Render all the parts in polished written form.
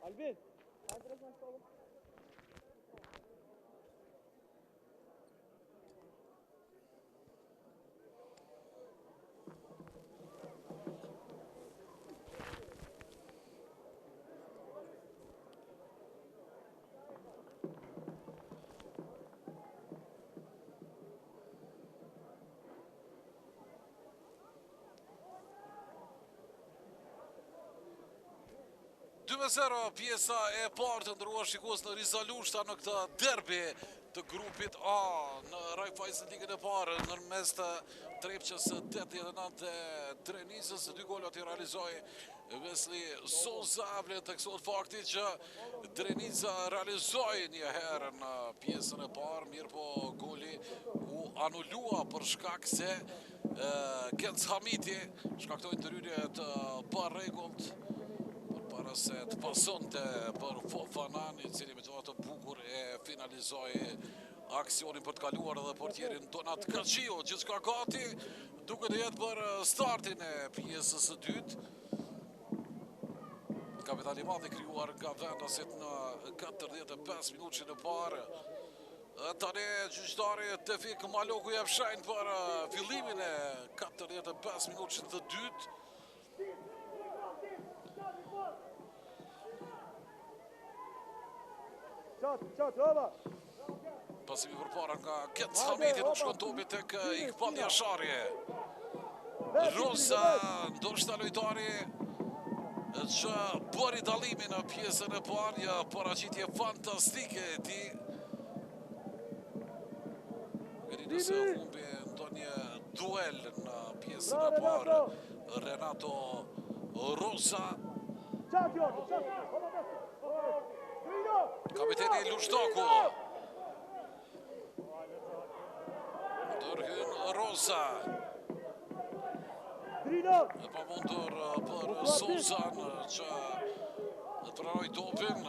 Albin. 2-0 pjesa e parë të nderuar shikues në Riza Lushta në këtë derbi të grupit A në Raiffeisen Ligën e parë në mes të Trepçës 89 dhe Drenicës, dy golat i realizoi Wesley Souza, vlen të theksohet fakti që Drenica realizoi një herë në pjesën e parë, mirëpo goli u anulua për shkak se Genc Hamiti shkaktoi ndërhyrje të parregullt përpara se të pasonte për Fofanan, i cili me të bukur e finalizoi aksionin për të kaluar edhe portierin Donat Kaçiu. Gjithçka gati, duket të jetë për startin e pjesës së dytë. Kapital i madh i krijuar nga vendasit në 45 minutëshin e parë. Tani gjyqtari Tefik Maloku jep shenjë për fillimin e 45 minutëshit të dytë. Pasimi përpara nga Genc Hamiti, nuk shkon topi tek Iqbal Jashari. Rosa, ndoshta lojtari që bëri dallimin në pjesën e parë, një paraqitje fantastike e tij. Nuk e di nëse humbi ndonjë duel në pjesën e parë Renato Rosa. Kapiteni Lushtaku. Ndërhyn Rosa. E pamundur për Souzan që të pranojë topin.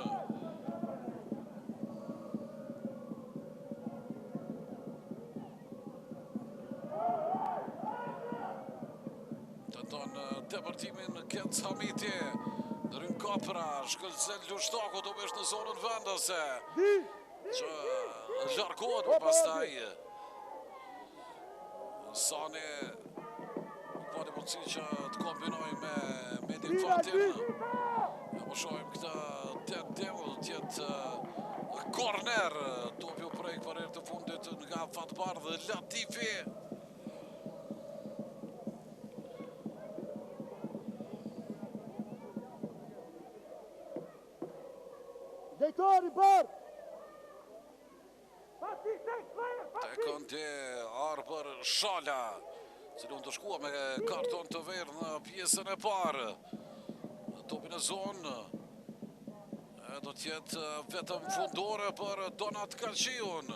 Tenton depërtimin Genc Hamiti. Ndërhyn Kapra, Shkëlzen Lushtaku, topi është në zonën vendase. Që largohet më pastaj. Sani nuk pati mundësi që të kombinojë me Medi Fatin. E po shohim këtë tentim, do të jetë korner. Topi u prek për herë të fundit nga Fatbardh Latifi. Dejtori, bërë! Te këndi Arbër Shala, cili u ndëshkua me karton të verdhë në pjesën e parë. Topi në zonë, e do t'jetë vetëm fundore për Donat Kaçiun.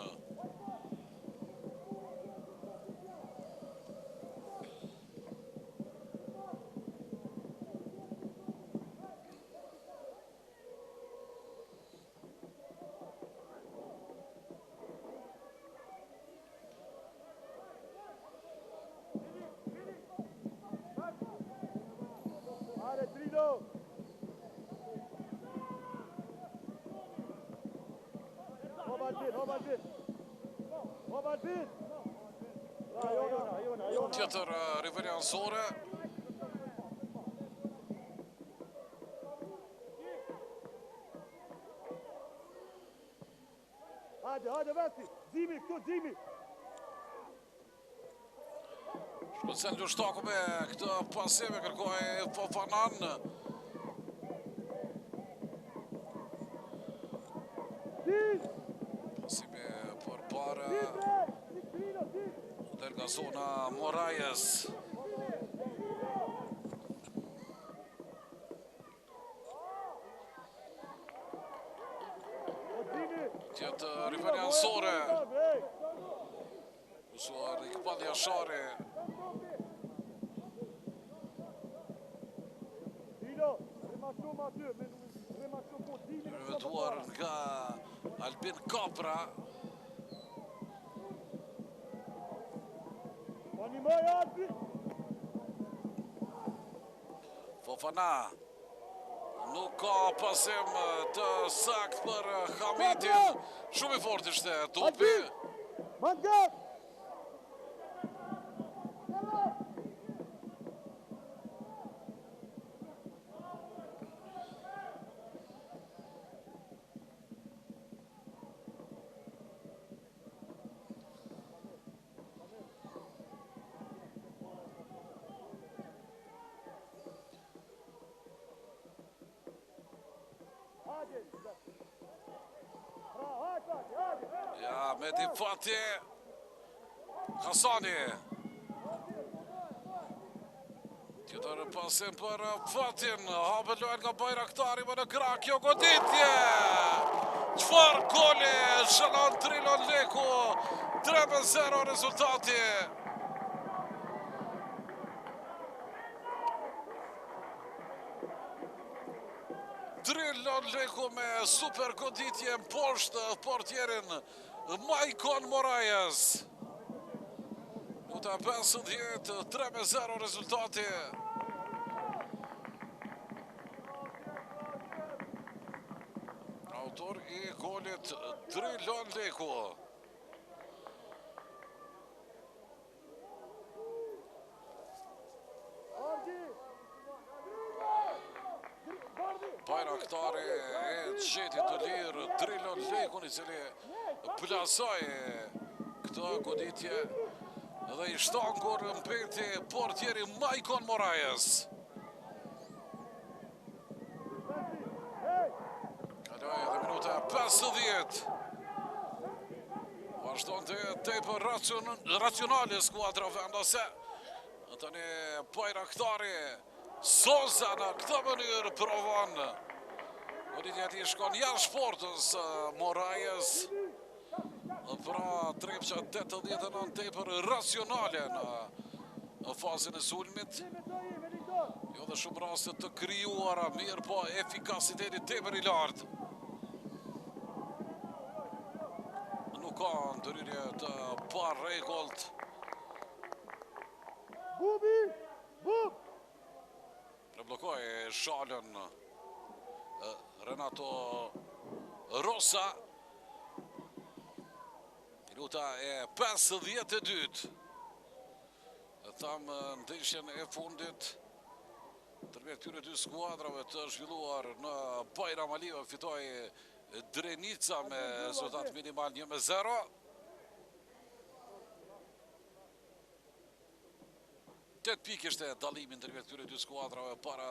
Tjetër rivënie anësore. Hajde, hajde, veti, Zimi, këtu, Zimi. Shkëlzen Lushtaku me këtë pasim e kërkoi Fofanan. Pasimi përpara. Del nga zona Moraes. jetë rivënia anësore. Usuar Ikbal Jashari. Rëvetuar nga Albin Kapra. Fofana. Nuk ka pasim të saktë për Hamitin. Shumë i fortë ishte topi. Mangat! Ja, Medi Fati Hasani Tjetër pasim për Fatin Hapet loja nga Bajraktari Më në krah kjo goditje Çfarë goli Shënon Drilon Leku 3-0 rezultati Drilon Leku me super goditje mposht portierin Maicon Moraes. Minuta 50, 3-0 rezultati. Autor i golit Drilon Leku. Bajraktari e gjeti të lirë Drilon Lekun i cili plasoi këtë goditje dhe i shtangur mbeti portieri Maicon Moraes. Kaloi edhe minuta 50. Vazhdon të jetë tepër racionale skuadra vendase. Tani Bajraktari Sosa në këtë mënyrë provon. Goditja e tij shkon jashtë portës Moraes. Pra Trepça 89 tepër racionale në fazën e sulmit. Jo dhe shumë raste të krijuara, mirëpo efikasiteti tepër i lartë. Nuk ka ndërhyrje të parregullt. Bubi! Bub! E bllokoi Shalën Renato Rosa. Minuta e 52. E thamë ndeshjen e fundit ndërmjet këtyre dy skuadrave të zhvilluar në Bajram Aliu fitoi Drenica me rezultat minimal 1-0. 8 pikë ishte dallimi ndërmjet këtyre dy skuadrave para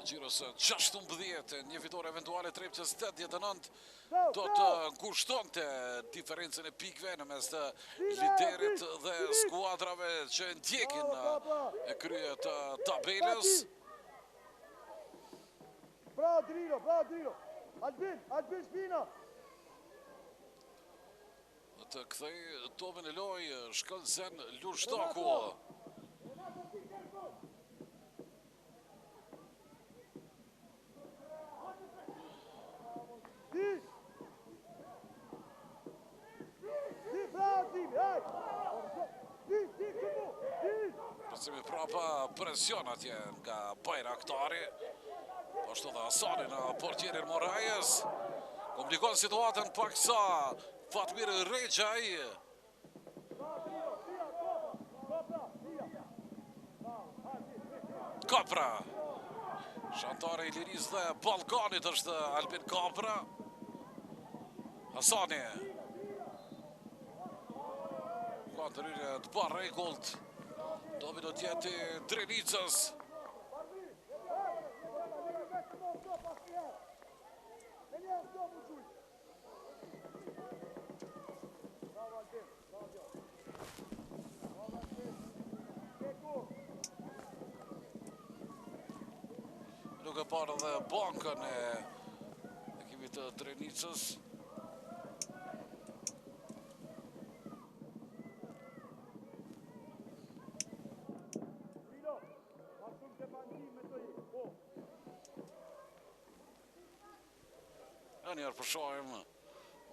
xhiros së 16, një fitore eventuale Trepçës 89 do të ngushtonte diferencën e pikëve në mes të liderit dhe skuadrave që ndjekin në krye të tabelës. Bravo Drilo, bravo Drilo. Albin, Albin Shpina. Të kthejë topin në lojë Shkëlzen Lushtaku. Di! Di, bravo, Di, haj! Di, di, këmu, di! Pasimi prapa presion atje nga Bajraktari. Po ashtu dhe Hasani në portierin Moraes. Komplikon situatën paksa Fatmir Rexhaj. Kapra. Anëtar i Lirisë dhe Ballkanit është Albin Kapra. Hasani. Ka ndërhyrje të parregullt. Topi do të jetë i Drenicës. Duke parë dhe bankën e ekipit të Drenicës. Edhe njëherë po shohim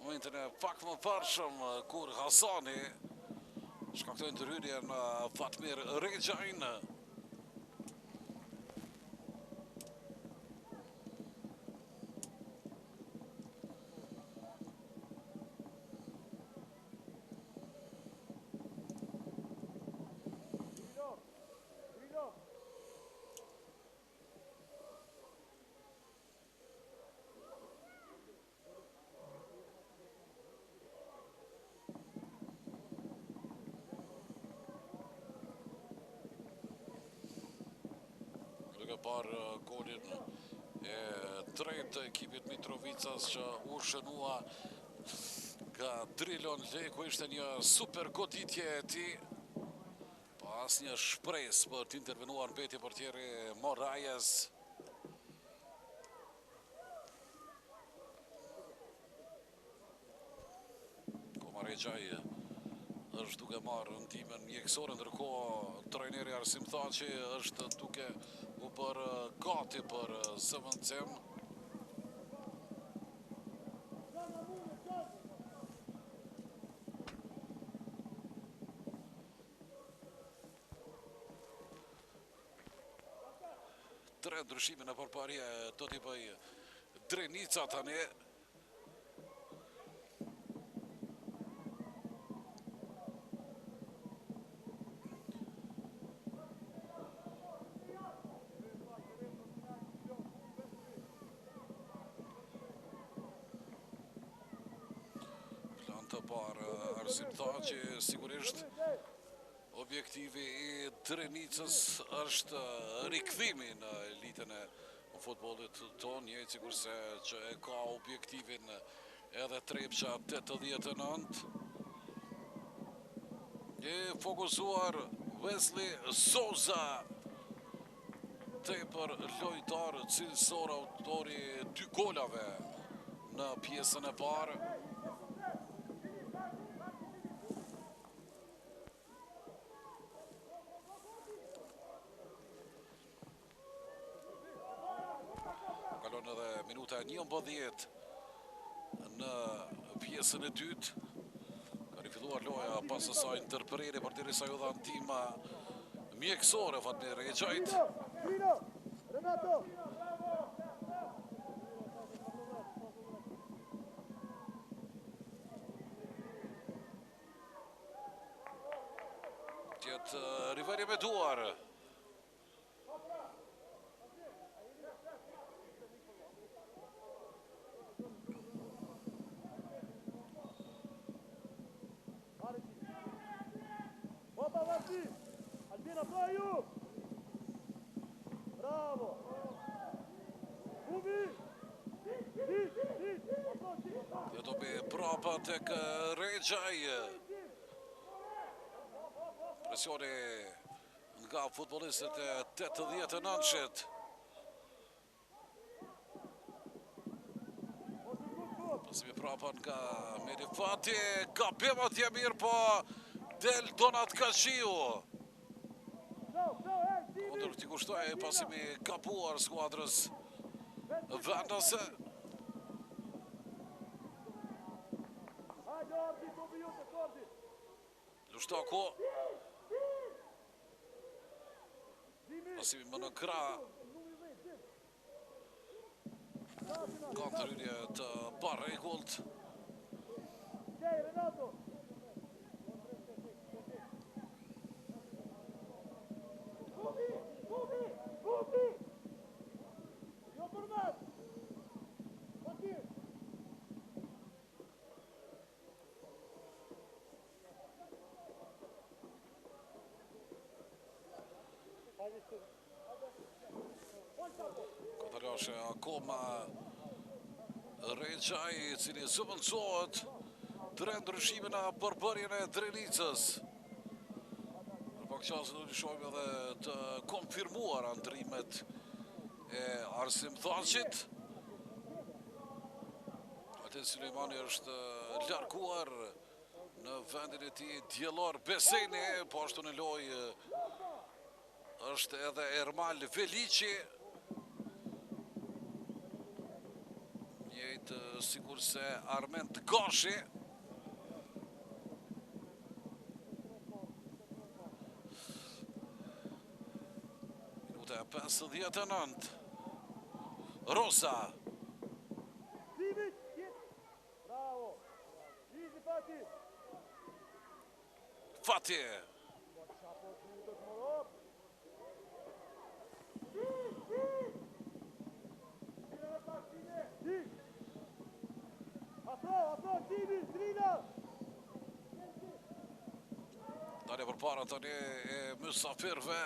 momentin e pak më parshëm kur Hasani shkaktoi ndërhyrje në Fatmir Rexhajn. Duke parë golin e tretë të ekipit Mitrovicas që u shënua nga Drilon Leku, ishte një super goditje e tij. Pa asnjë shpresë për të intervenuar mbeti portieri Moraes. Koma Rexhaj është duke marrë ndihmën mjekësore, ndërkohë trajneri Arsim Thaçi është duke u bërë gati për zëvendësim. Tre ndryshime në përbërje do t'i bëjë Drenica tani. Plan të parë Arsim Thaçi, sigurisht objektivi i Drenicës është rikthimi në elitën e futbollit tonë, njëjtë sikurse që e ka objektivin edhe Trepça 89. I fokusuar Wesley Souza Tepër lojtar cilësor autori i dy golave në pjesën e parë. Kalon edhe minuta e 11 në pjesën e dytë. Ka rifilluar loja pas asaj ndërprerje përderisa iu dha ndihma mjekësore Fatmir Rexhajt. Renato! Tjetë rivërje me duar. Opa, Vasi! Albina, po ju! Bravo! Bubi! Jo topi prapa tek Rexhaj. Presioni nga futbollistët e 89-shit. Pasimi prapa nga Merifati, gabim atje mirëpo del Donat Kaçiu. Kundër t'i kushtojë pasimi i gabuar skuadrës vendase. Lushtaku. Pasimi më në krah. Ka ndërhyrje të parregullt. Bubi, bubi, bubi! Jo për vetë! Fatmir! Kotërjashe akoma Rexhaj, i cili zëvendësohet tre ndryshime në përbërjen e Drenicës. Për pak çaste do të shohim edhe të konfirmuara ndërrimet e Arsim Thaçit. Altin Sulejmani është larguar në vendin e tij Diellor Beseni, po ashtu në lojë është edhe Ermal Veliqi. Njëjtë sikurse Armend Gashi. Minuta e 59. Rosa. Bravo. Easy Fati. Fati. Afro, afro, Tibi, Drina. Dalje përpara tani e mysafirëve.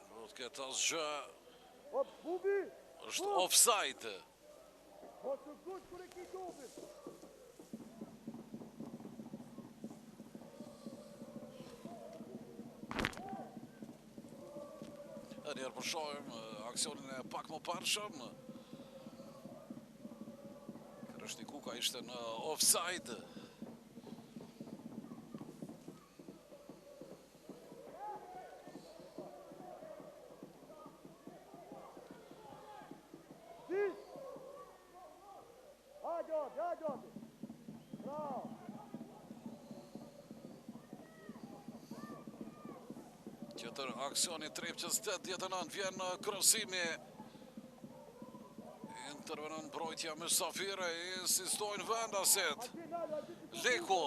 Nuk do të ketë asgjë. Është offside. Po të gut kur e ki topin. Edhe njëherë po shohim aksionin e pak më parshëm. Kreshnik Kuka ishte në offside. Tjetër aksion i Trepçës 89 vjen krosimi. Intervenon mbrojtja mysafire, insistojnë vendasit. Leku.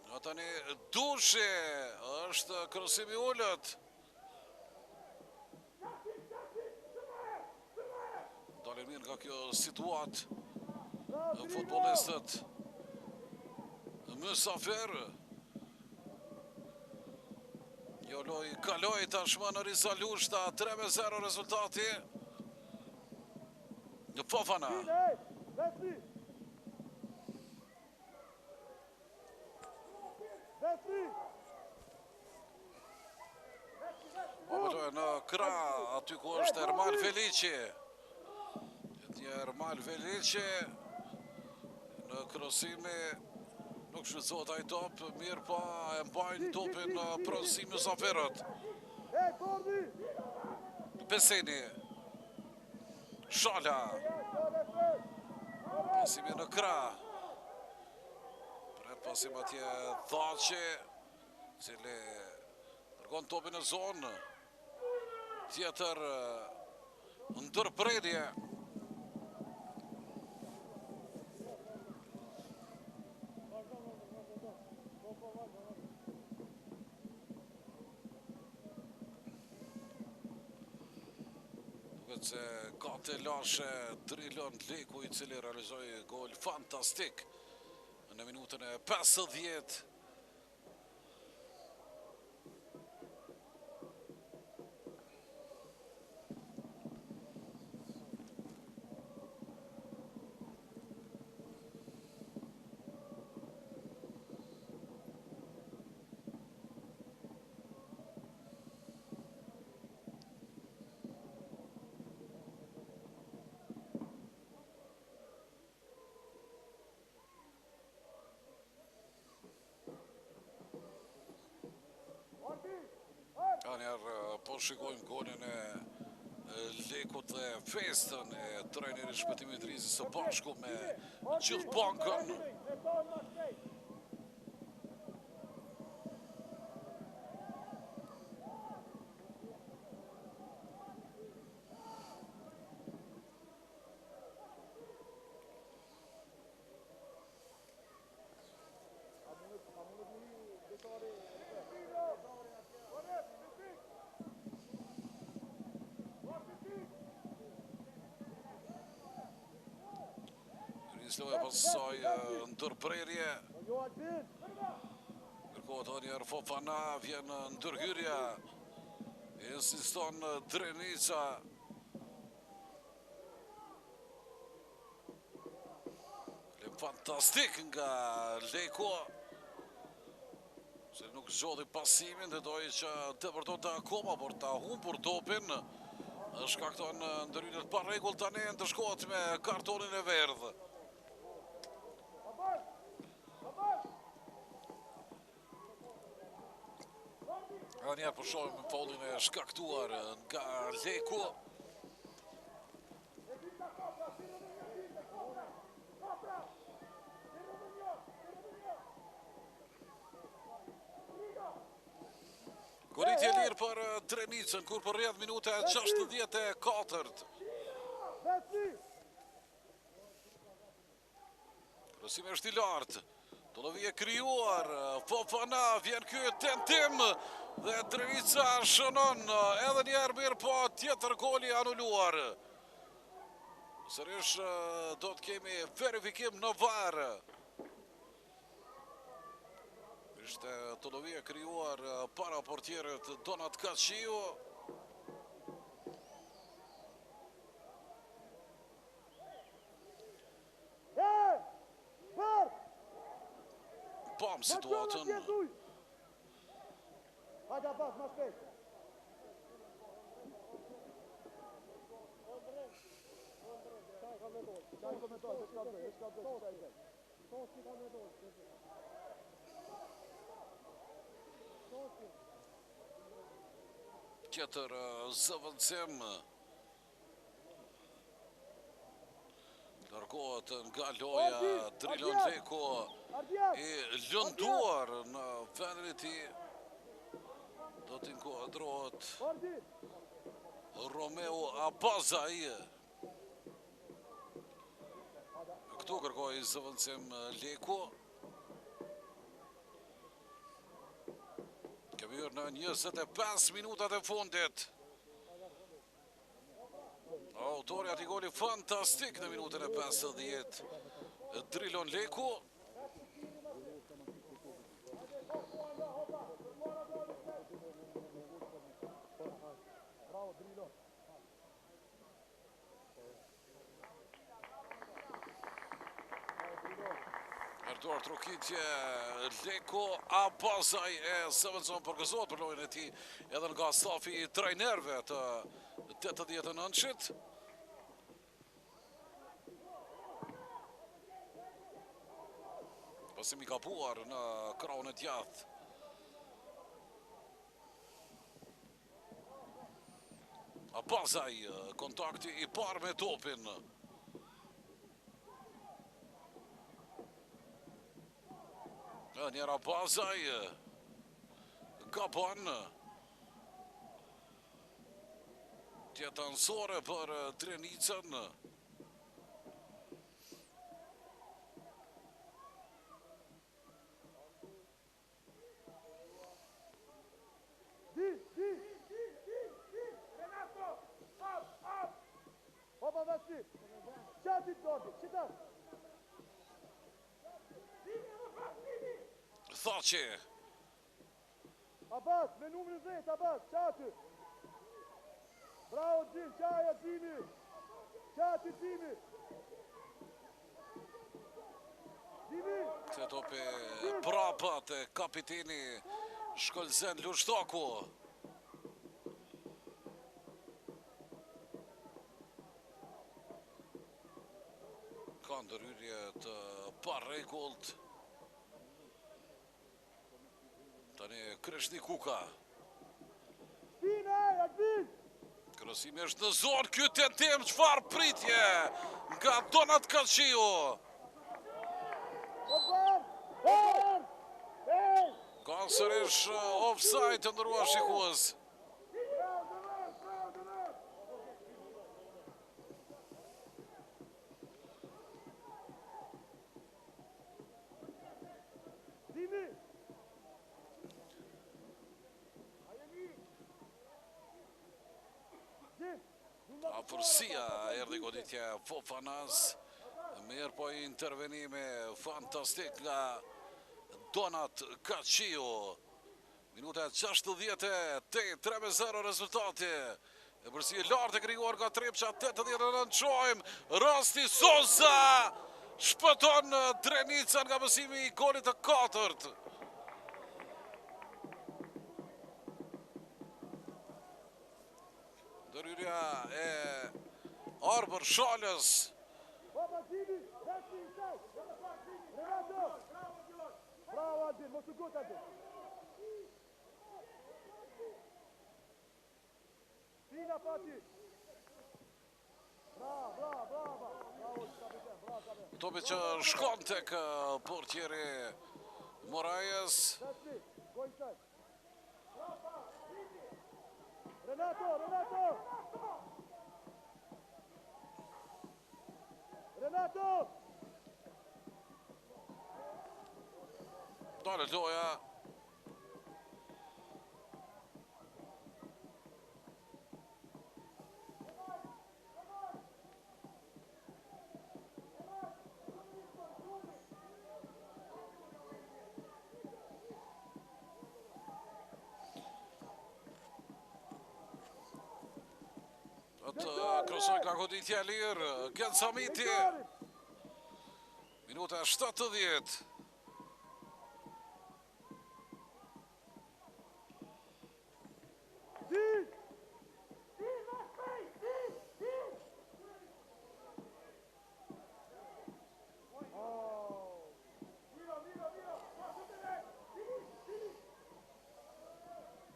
Në tani Dushi është krosimi i ulët. Dalin mirë nga kjo situatë futbolistët mysafirë. Një lojë kaloi tashmë në Riza Lushta, 3-0 rezultati. Në Fofana. Po në krah, aty ku është Ermal Veliqi. Një Ermal Veliqi në krosimi nuk shfrytëzohet ai top, mirëpo e mbajnë topin në pronësi mysafirët. Beseni. Shala. Pasimi në krah. Pret pasim atje Thaçi, cili dërgon topin në zonë. Tjetër ndërprerje. Duket se ka telashe Drilon Leku i cili realizoi gol fantastik në minutën e 50. Njëherë po shikojmë golin e Lekut dhe festën e trajnerit Shpëtim Idrizi së bashku me gjithë bankën. Nis loja pas kësaj ndërprerje. Kërkohet edhe njëherë Fofana, vjen ndërhyrja. Insiston Drenica. Fantastik nga Leko. Se nuk zgjodhi pasimin dhe doi që të depërtonte akoma, por ta humbur topin. Shkakton ndërhyrje të parregullt tani ndëshkohet me kartonin e verdhë. Edhe njëherë po shohim faullin e shkaktuar nga Leku. Goditje e lirë për Drenicën, kur po rrjedh minuta e 64. Krosimi është i lartë. Tollovi e krijuar, Fofana vjen ky tentim dhe Drenica shënon edhe një herë mirëpo tjetër gol i anuluar. Sërish do të kemi verifikim në VAR. Ishte tollovi e krijuar para portierit Donat Kaçiu. Pamë situatën. Hajde Abbas, ma shpejt. Qaj komentoj, veç ka bëj, veç ka bëj, qaj bëj. Tjetër zëvendësim. Largohet nga loja Drilon Leku i lënduar në vendin e tij. Do të inkuadrohet Romeo Abazaj. Këtu kërkoi zëvendësim Leku. Kemi hyrë në 25 minutat e fundit. Autori i atij goli fantastik në minutën e 50, Drilon Leku. Bravo, Drilon. Duartrokitje Leku Abazaj e zëvendëson përgëzohet për lojën e tij edhe nga stafi i trajnerëve të 89-shit. Pasim i gabuar në krahun e djathtë. Abazaj, kontakti i parë me topin. Njëherë Abazaj, gabon. Tjetër anësore për Drenicën. Di, di, di, di, di, Renato, up, up. Opa, Vasi. Qa ti torti, qita? Thaçi. Abbas, me numrin 10, Abbas, qa aty? Bravo, Gjim, qa ajo, Gjimi? Qa aty, Gjimi? Këtë topi prapa te kapiteni Shkëlzen Lushtaku. Ka ndërhyrje të parregullt. Tani Kreshnik Kuka. Krosimi është në zonë, ky tentim, çfarë pritje nga Donat Kaçiu. Ka sërish offside të nderuar shikues. Afërsia erdhi goditja e Fofanas. Mirëpo intervenimi fantastik nga Donat Kaçiu. Minuta 68, 3-0 rezultati. Epërsi e lartë e krijuar nga Trepça 89 shohim rasti Sosa shpëton Drenicën nga pësimi i golit të katërt. Ndërhyrja e Arbër Shalës. Bravo, Altin, mos u ngut, Altin. Fina Fati. Bravo, bravo, bravo. Bravo kapiten, bravo kapiten. Topi që shkon tek portieri Moraes. Go inside. Renato, Renato. Renato. Ndalet loja. Të krosoj nga goditja e lirë, Gent Samiti. Minuta 70.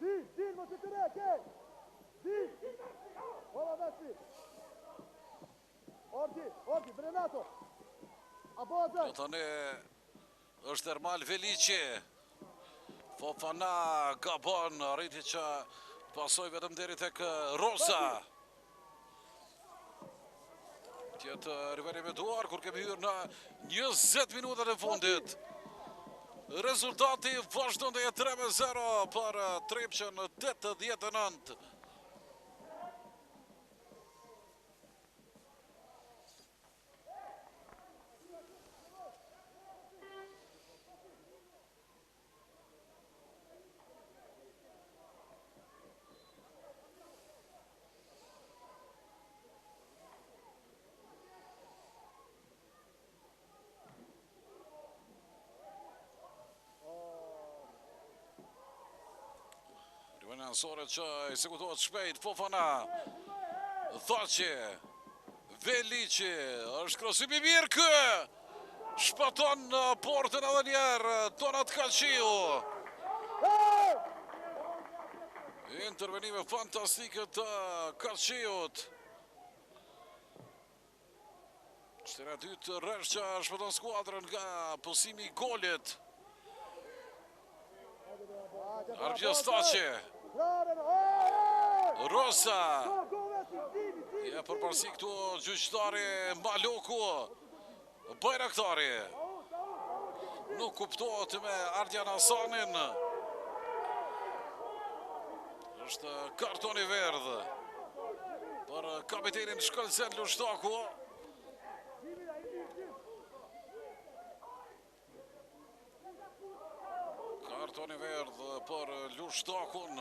Dil, dil, mos e të re, ke! Dil! Ora, Vesi! Ordi, Ordi, Renato! Abo Azaj! Do tani është Ermal Veliqi. Fofana gabon, arriti që të pasoj vetëm deri tek Rosa. Tjetë riveri me duar, kur kemi hyrë në 20 minutat e fundit. Rezultati vazhdon të jetë 3-0 për Trepçën në 89. Rivënia anësore që ekzekutohet shpejt, Fofana, Thaçi, Veliqi, është krosim i mirë ky, shpëton portën edhe njëherë, Donat Kaçiu. Intervenime fantastike të Kaçiut. Shtera e dytë rresht që shpëton skuadrën nga pësimi i golit. Argjos Thaçi. Rosa. Ja përparësi këtu gjyqtari Maloku. Bajraktari. Nuk kuptohet me Ardian Hasanin. Është karton i verdhë për kapitenin Shkëlzen Lushtaku. Karton i verdhë për Lushtakun.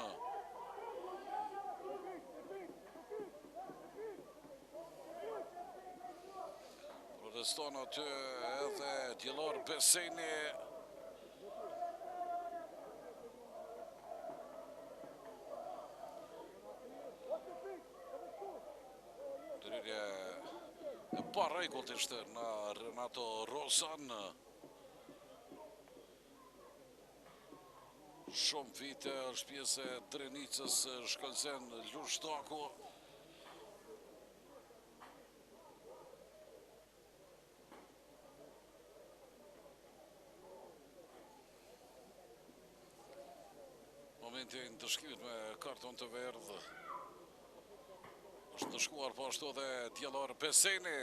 Proteston aty edhe Djellor Beseni. Ndërhyrje e parregullt ishte në Renato Rosan. Shumë vite është pjesë e Drenicës Shkëlzen Lushtaku. Momenti i ndëshkimit me karton të verdhë. Është ndëshkuar po ashtu dhe Djellor Beseni.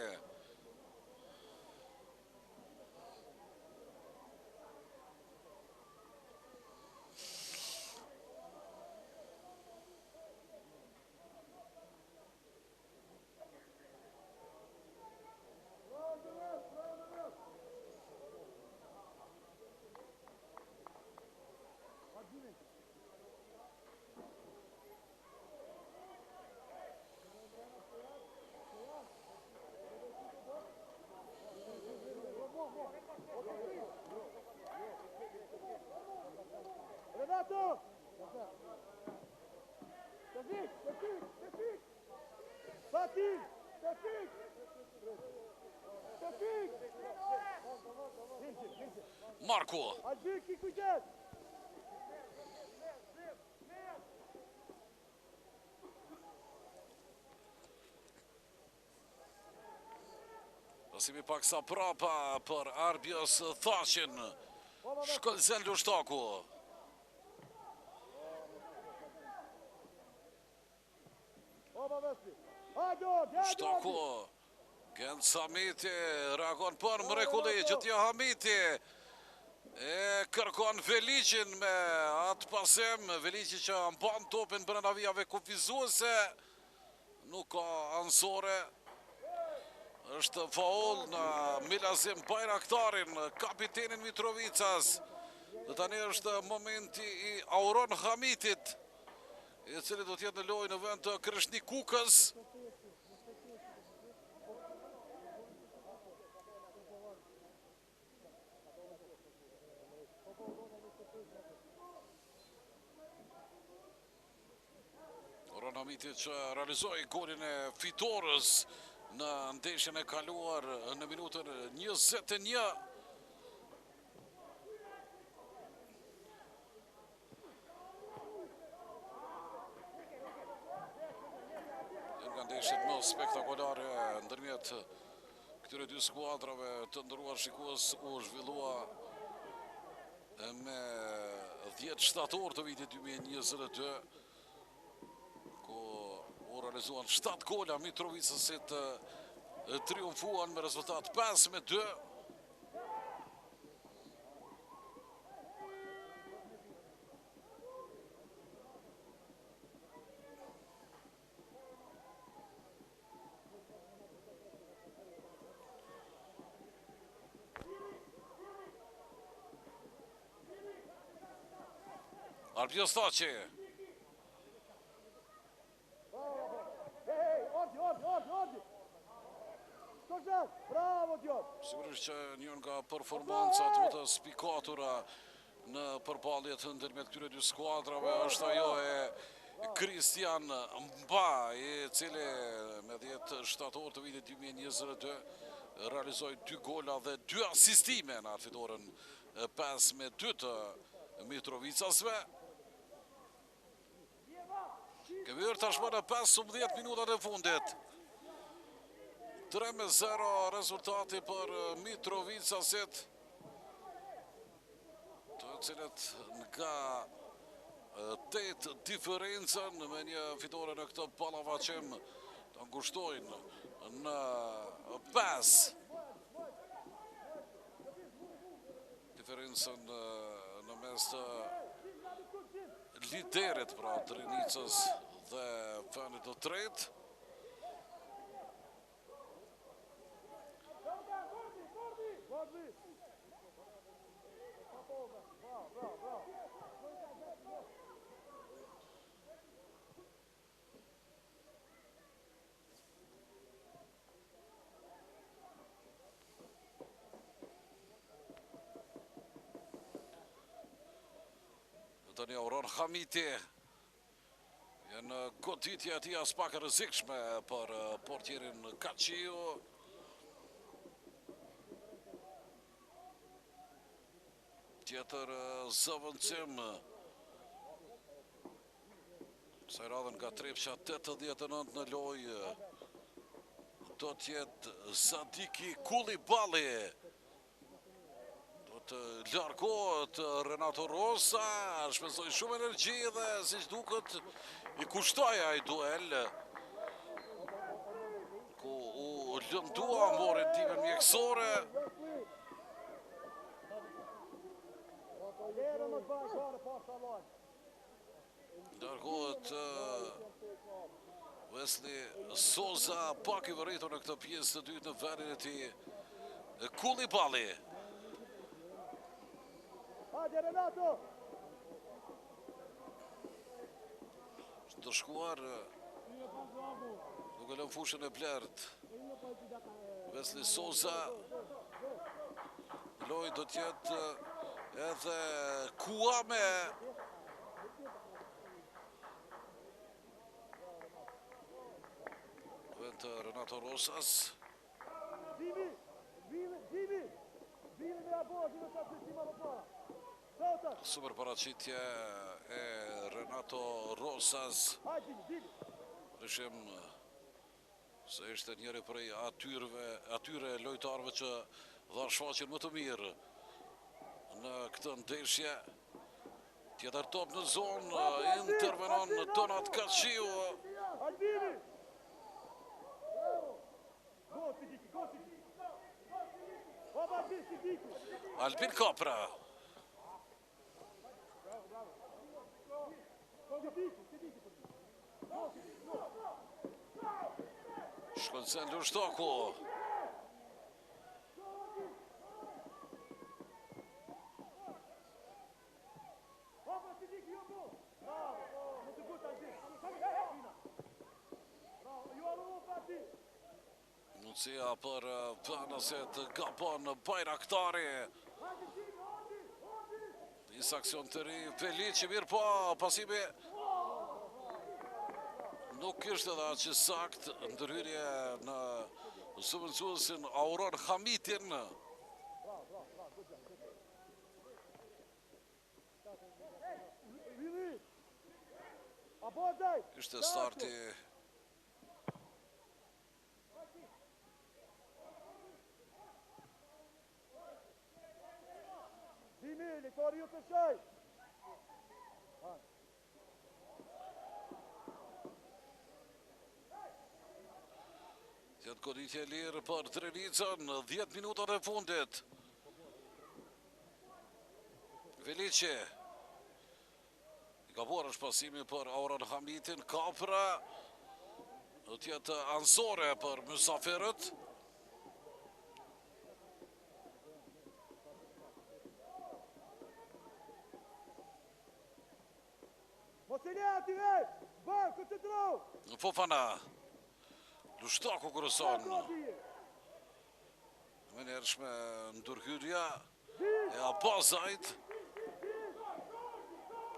Renato! Tefik, Tefik, Tefik! Fatih! Tefik! Tefik! Marku! Albi, ki kujdes! Pasimi paksa prapa për Arbios Thaçin. Shkëlzen Lushtaku. Lushtaku. Genc Hamiti reagon për mrekulli, gjithnjë Hamiti. E kërkon Veliqin me atë pasim, Veliqi që mban topin brenda vijave kufizuese, nuk ka anësore, është faul në Milazim Bajraktarin, kapitenin Mitrovicas, dhe tani është momenti i Auron Hamitit, i cili do të jetë në lojë në vend të Kreshnik Kukës. Auron Hamiti që realizoi golin e fitores në ndeshjen e kaluar në minutën 21. Nga ndeshjet më spektakolare ndërmjet këtyre dy skuadrave të nderuar shikues u zhvillua me 10 shtator të vitit 2022 ku u realizuan 7 gola Mitrovicasit triumfuan me rezultat 5 me 2 Arbios Thaçi. Sigurisht që një nga performancat më të spikatura në përballjet ndërmjet këtyre dy skuadrave është ajo e Kristian Mba, i cili me 10 shtator të vitit 2022 realizoi dy gola dhe dy asistime në atë fitoren 5 me 2 të Mitrovicasve. Kemi hyrë tashmë në 15 minutat e fundit. 3 me 0 rezultati për Mitrovicasit. Të cilët nga 8 diferencën me një fitore në këtë ballafaqim të ngushtojnë në 5. Diferencën në mes të liderit, pra Drenicës dhe vendit të tretë. Tani Auron Hamiti. Një goditje e tij aspak e rrezikshme për portierin Kaçiu. Tjetër zëvendësim. Kësaj radhe nga Trepça 89 në lojë do të jetë Sadiki Kulibali. Do të largohet Renato Rosa, shpenzoi shumë energji dhe siç duket i kushtoi ai duel. Ku u lëndua mori ndihmën mjekësore. Largohet Wesley Souza pak i vërejtur në këtë pjesë të dytë në vendin e tij. Kulibali. Hajde Renato. Të shkuar duke lënë fushën e blertë. Wesley Souza në lojë do të jetë edhe Kuame. Vend të Renato Rosas. Jimmy, Jimmy, Jimmy, Jimmy me abo, Jimmy sa të tima më para. Super paraqitje e Renato Rosas. Ndryshim. Se ishte njëri prej atyrve, atyre lojtarëve që dha shfaqjen më të mirë në këtë ndeshje. Tjetër top në zonë, intervenon Donat Kaçiu. Albini! Go, Sidiki, go, Sidiki! Baba, Albin, Sidiki! Albin Kapra. Bravo, bravo. Sidiki, Sidiki për Go, Sidiki, go! Shkëlzen Lushtaku. Mundësia për vendasit gabon Bajraktari. Nis aksion të ri, Veliqi mirëpo, pasimi nuk ishte dhe aq i saktë, ndërhyrje në zëvendësuesin Auron Hamitin. Bravo, bravo, bravo, good job, good job. Vili! Abazaj! Ishte starti Dimi, lojtari ju të shaj! Tjetë goditje e lirë për Drenicën, 10 minutat e fundit. Veliqi. I gabuar është pasimi për Auron Hamitin, Kapra. Do të jetë anësore për mysafirët. Mos e le aty vetë! Bërë, koncentrohu! Fofana. Lushtaku kroson. Menjëhershme ndërhyrja e Abazajt.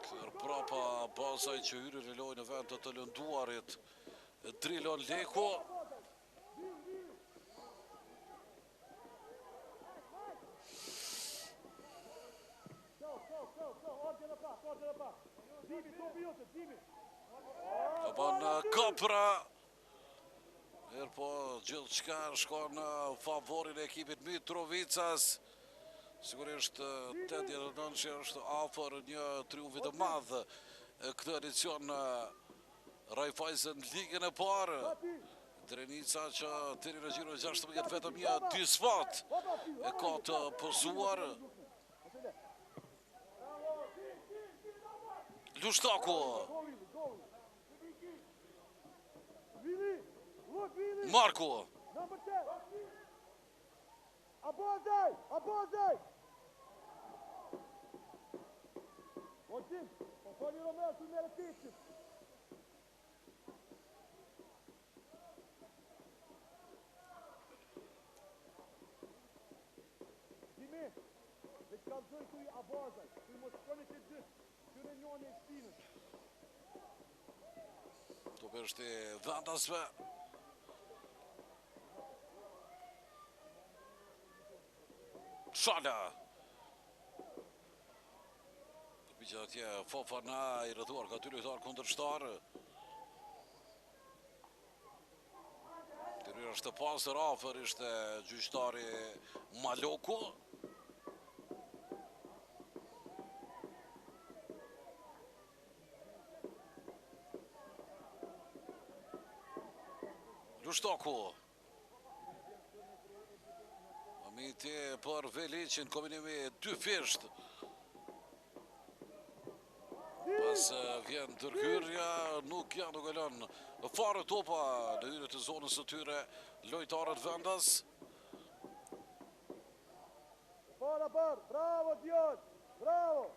Kthyer prapa Abazaj që hyri në lojë në vend të të lënduarit. Drilon Leko. Gabon Kapra. Mirëpo, gjithçka shkon në favorin e ekipit Mitrovicas. Sigurisht 89 që është afër një triumfi të madh këtë edicion në Raiffeisen Ligën e parë. Drenica që deri në xhiron e 16 vetëm një disfatë e ka të pësuar. Lushtaku. Marku. Abazaj! Abazaj! Otim, po fali Romeo, tu merë teqit. Dimi, veç kallzoj tuj Abazaj, tuj mos shkoni të dytë, qyre njoni e shpinës. Topi është i vendasve. Shala. Përpiqet atje Fofana i rrethuar nga dy lojtarë kundërshtarë. Ndërhyrja është e pastër afër ishte gjyqtari Maloku. Lushtaku. Hamiti për Veliqin, kombinimi dyfishtë. Pas vjen ndërhyrja, nuk janë duke lënë fare topa në hyrje të zonës së tyre lojtarët vendas. Para, para, bravo, djalë, bravo!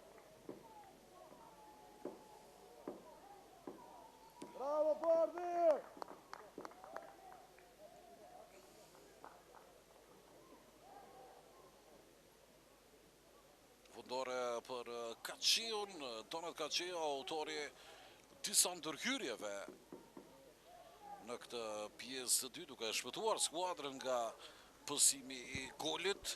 Bravo, Bardhi! Fundore për Kaçiun, Donat Kaçiu, autori i disa ndërhyrjeve në këtë pjesë të dytë, duke shpëtuar skuadrën nga pësimi i golit.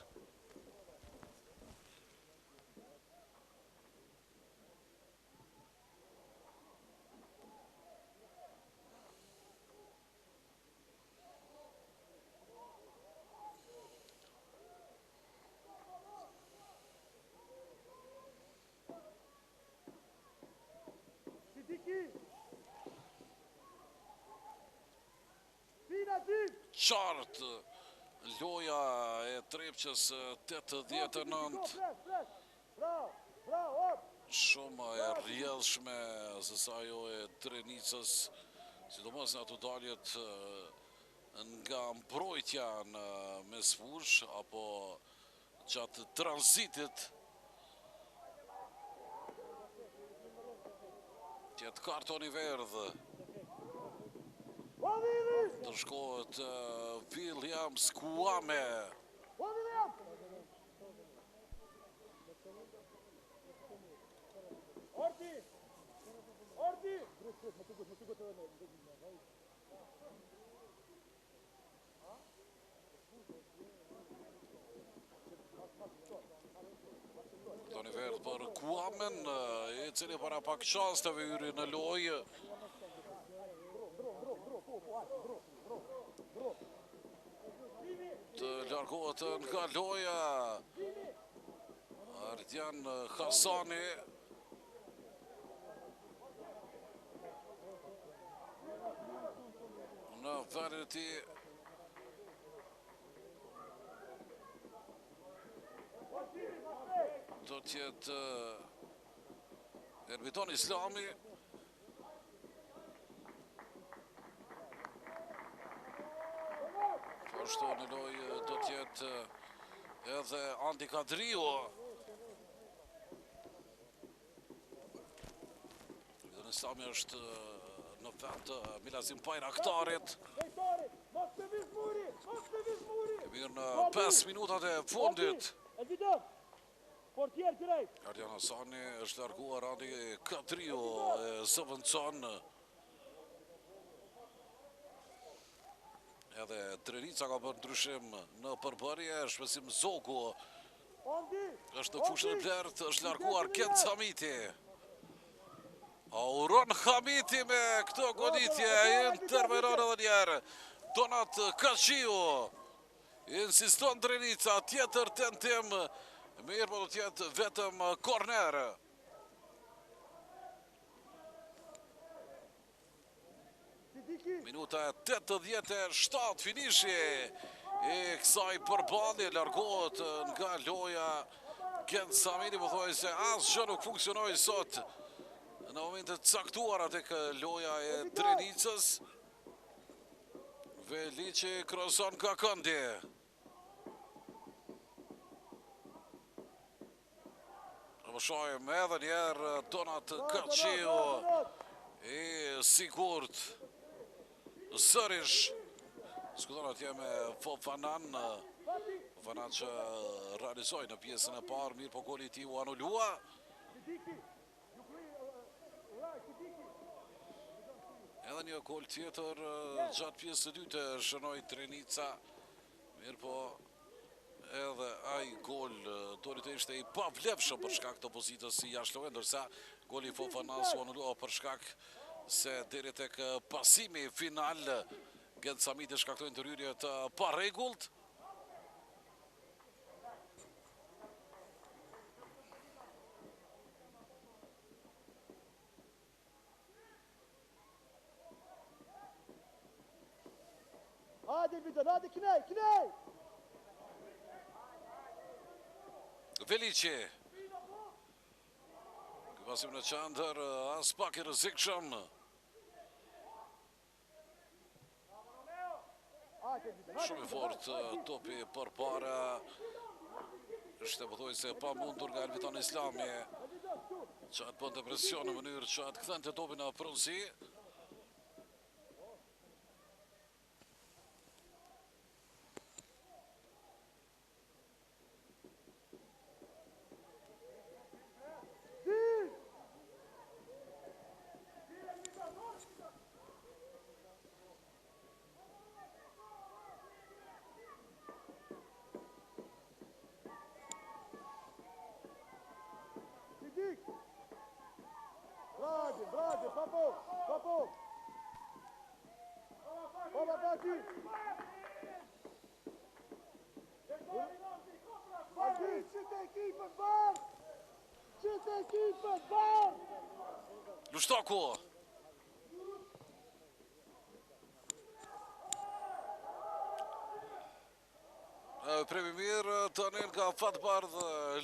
qartë loja e Trepçës 89. Shumë e rrjedhshme se sa ajo e Drenicës, sidomos në ato daljet nga mbrojtja në mesfushë apo gjatë tranzitit. Tjetër karton i verdhë. Ndëshkohet Williams Kuame. Orti! Orti! Karton i verdhë për Kuamen, i cili para pak çasteve hyri në lojë. Të largohet nga loja Ardian Hasani. Në vendin e tij do të jetë Erbiton Islami. Po ashtu në lojë do të jetë edhe Andi Kadriu. Erbiton Islami është në vend të Milazim Bajraktarit. Kemi në 5 minutat e fundit. Ardian Hasani është larguar Andi Kadriu e zëvendëson. Edhe Drenica ka bërë ndryshim në përbërje, Shpesim Zogu është në fushën e blertë, është larguar Kent Hamiti. Auron Hamiti me këtë goditje, intervenon edhe njëherë. Donat Kaçiu, insiston Drenica, tjetër tentim, mirëpo do t'jetë vetëm korner. Minuta 87 finishi i kësaj përballje largohet nga loja Gent Samiri, pothuajse asgjë nuk funksionoi sot në momente të caktuara tek loja e Drenicës. Veliqi kroson nga këndi. Po shohim edhe njëherë Donat Kaçiu i sigurt sërish diskuton atje me Fofanan Fofanan që realizoi në pjesën e parë mirëpo goli i tij u anulua Edhe një gol tjetër gjatë pjesës së dytë shënoi Drenica mirëpo Edhe ai gol doli të ishte i pavlefshëm për shkak të pozitës si jashtë loje, ndërsa goli i Fofanas u anulua për shkak se deri tek pasimi final Gent Samiti shkaktoi ndërhyrje të parregullt. Hajde, Vidon, hajde, knej, knej! Veliqi. Ky pasim në qendër, aspak i rrezikshëm. Shumë i fortë topi përpara. Është pothuajse e pamundur nga Elviton Islami që të bënte presion në mënyrë që të kthente topin në pronësi. Sidik! Bravo, bravo, papo, papo! Baba, bati! Lushtaku. tani nga Fatbardh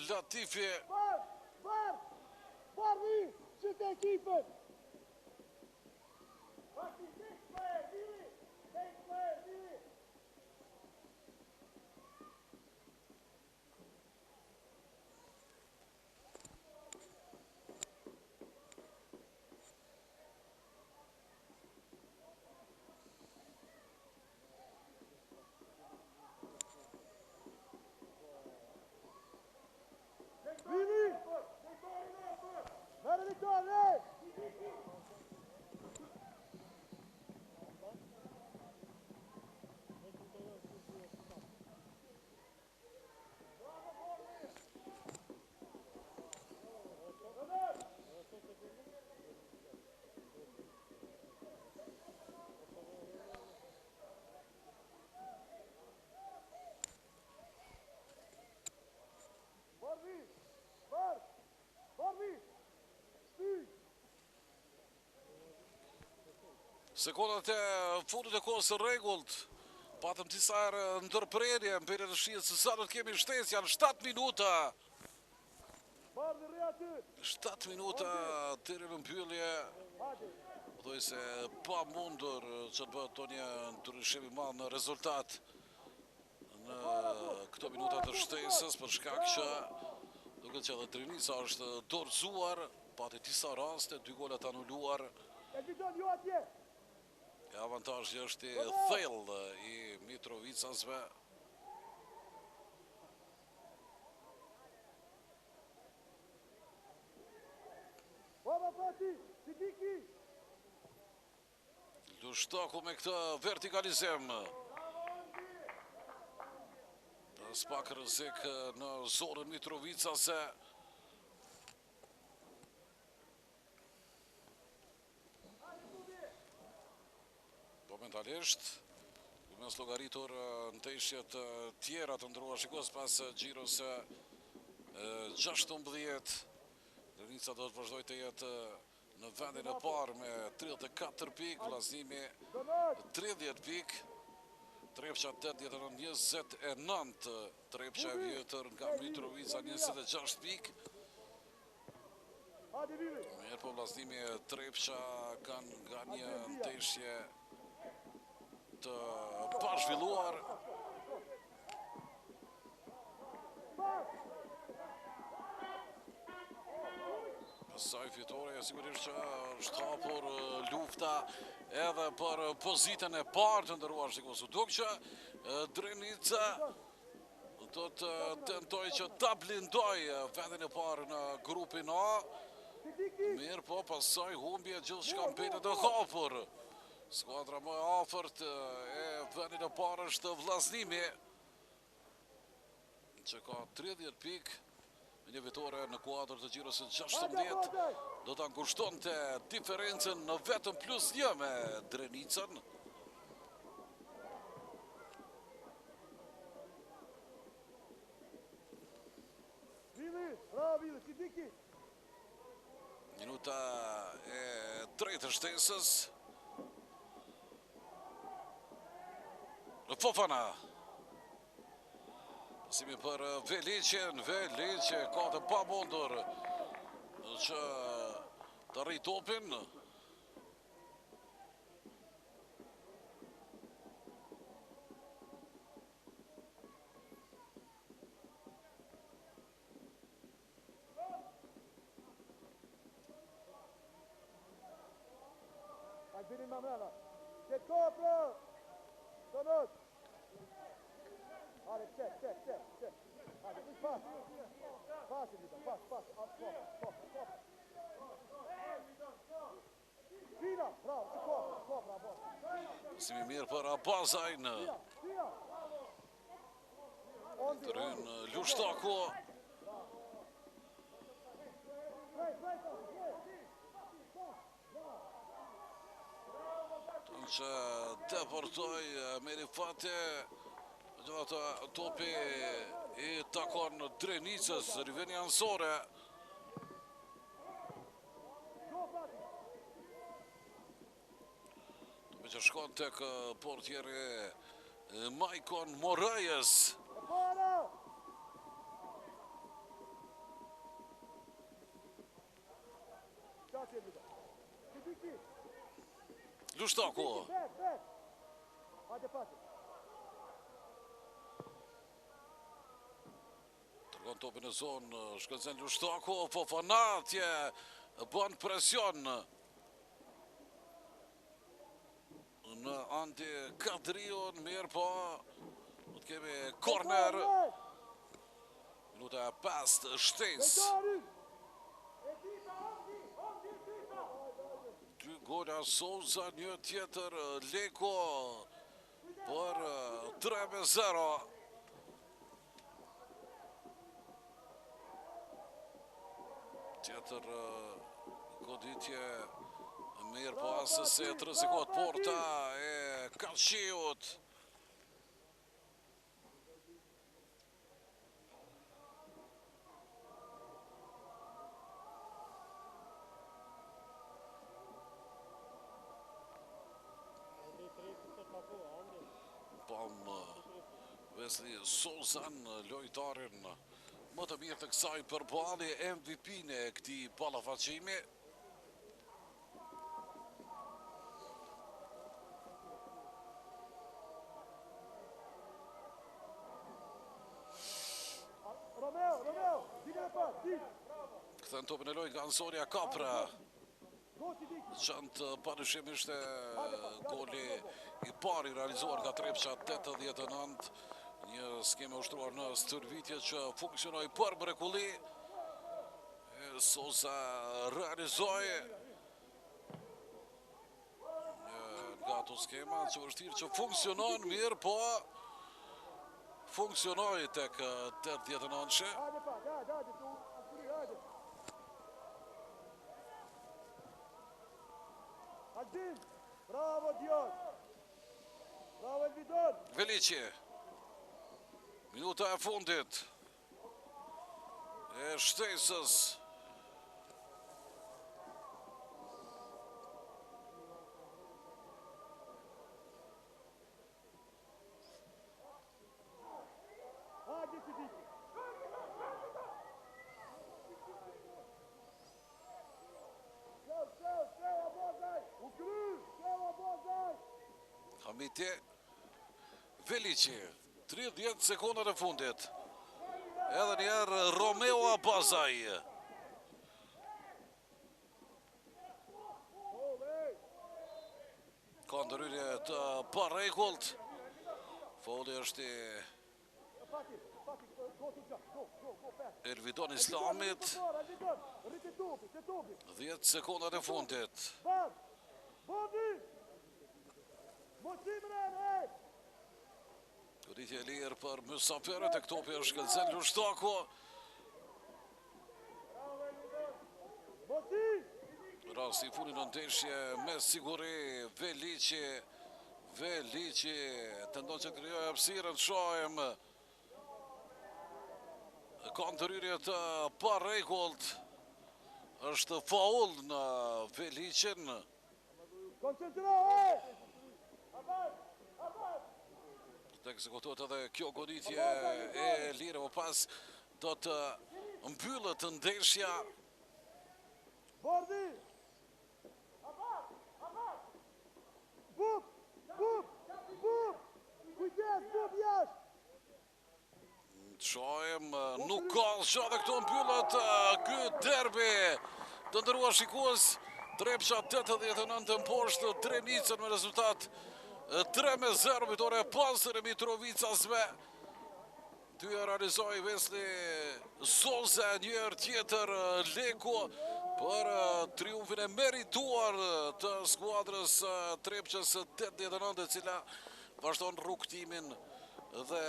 Latifi. Bardh, Bardh, Bardhi, që të ekipën. Bardhi, take player, Vili, take player, Vili. Vili! Merë Viktor, re! Bardhi! Bardh! Bardhi! Shtyj! Sekondat e fundit e kohës së rregullt. Patëm disa herë ndërprerje, mbetet të shihet se sa do të kemi shtesë, janë 7 minuta. Bardhi rri aty! 7 minuta deri në mbyllje. Pothuajse e pamundur që të bëhet ndonjë ndryshim i madh në rezultat në këto minuta të shtesës për shkak që duket që edhe Drenica është dorëzuar, pati disa raste, dy gola të anuluar. E fiton ju atje. E avantazhi është i thellë i Mitrovicasve. Baba Fati, Sidiki. Lushtaku me këtë vertikalizim. Aspak rrezik në zonën Mitrovicase. Momentalisht, duke mos llogaritur ndeshjet tjera të nderuar shikues pas xhiros 16, Drenica do të vazhdojë të jetë Në vendin e parë me 34 pikë, Vëllaznimi 30 pikë, Trepça 89 29, Trepça e vjetër nga Mitrovica 26 pikë. Mirëpo Vëllaznimi e Trepça kanë nga një ndeshje të pazhvilluar. Kësaj fitore sigurisht që është hapur lufta edhe për pozitën e parë të nderuar shikues. U duk që Drenica do të tentojë që ta blindojë vendin e parë në grupin A. Mirëpo, pas kësaj humbje gjithçka mbetet e hapur. Skuadra më e afërt e vendit të parë është Vëllaznimi, që ka 30 pikë, me një fitore në kuadër të xhiros së 16, do ta ngushtonte diferencën në vetëm plus një me Drenicën. Vili, bravo Vili, Sidiki. Minuta e tretë e shtesës. Në Fofana. Pasimi për Veliqen, Veliqe ka të pamundur që të arrijë topin. Albinin ma mrena. Këtë ko, pra! Donot! Hajde, qe, qe, qe, qe. Hajde, pas. Pas, Elita, pas, pas, pas, po, po, po. Fina, bravo, që ko, ko, bravo. Pasimi mirë për Abazajn. Fina, fina. Ndërhyn Lushtaku. Tonë që depërtoi Merifati, megjithatë topi i takon Drenicës, rivënie anësore. Topi që shkon tek portieri Majkon Moraes. Lushtaku. Dërgon topin në zonë, Shkëlzen Lushtaku, Fofana atje, bën presion në Andi Kadriun, mirëpo, do të kemi korner, minuta e 5 shtesë. Dy gola Souza, një tjetër Leko, për 3-0. Tjetër goditje mirëpo assesi të rrezikohet porta e Kaçiut. Pamë Wesley Souzan, lojtarin më të mirë të kësaj përballje, MVP-n e këtij ballafaqimi. Romeo, Romeo, dile pa, di. Kthen topin në lojë nga anësorja Kapra. Qëndë pa dyshim ishte goli i parë i realizuar nga Trepça 89, një skemë e ushtruar në stërvitje që funksionoi për mrekulli. Souza realizoi nga ato skema që vështirë që funksionon mirë, po funksionoi tek 89-she. Hajde pak, hajde, hajde, hajde. Altin, bravo Dion. Bravo Elvidon. Veliqi. Minuta e fundit. E shtesës. Hajde Sidiki. Sheu, sheu, sheu, Abazaj. U kry, sheu, Abazaj. Hamiti. Veliqi. 30 sekondat e fundit. Edhe një herë Romeo Abazaj. Ka ndërhyrje të parregullt. Faulli është i Elvidon Islamit. 10 sekondat e fundit. Goditje e lirë për mysafirët tek topi është Shkëlzen Lushtaku. Rasti i fundit në ndeshje me siguri Veliqi, Veliqi, tenton që të krijojë hapësirën, shohim. Ka ndërhyrje të parregullt, është faul në Veliqin. Koncentrohu! Do të ekzekutohet edhe kjo goditje e lirë, më pas do të mbyllet ndeshja. Bordi! Bup! Bup! Bup! Kujdes, bup jashtë! Shohim, nuk ka asgjë dhe këtu mbyllet ky derbi. Të nderuar shikues, Trepça 89 e mposht Drenicën me rezultat 3-0 fitore e pastër e Mitrovicasve. Dy e realizoi Wesley Souza një herë tjetër Leko për triumfin e merituar të skuadrës Trepçës 89 e cila vazhdon rrugëtimin dhe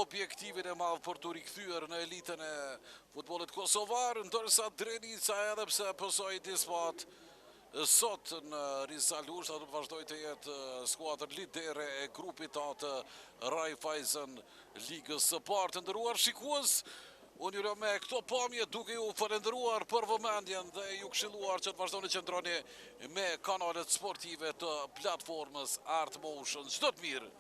objektivin e madh për t'u rikthyer në elitën e futbollit kosovar, ndërsa Drenica edhe pse pësoi disfatë sot në Riza Lushta do të vazhdojë të jetë skuadër lidere e grupit A të Raiffeisen Ligës së Parë. Të nderuar shikues, unë ju lë me këto pamje duke ju falënderuar për vëmendjen dhe ju këshilluar që të vazhdoni qëndroni me kanalet sportive të platformës Art Motion. Çdo të mirë!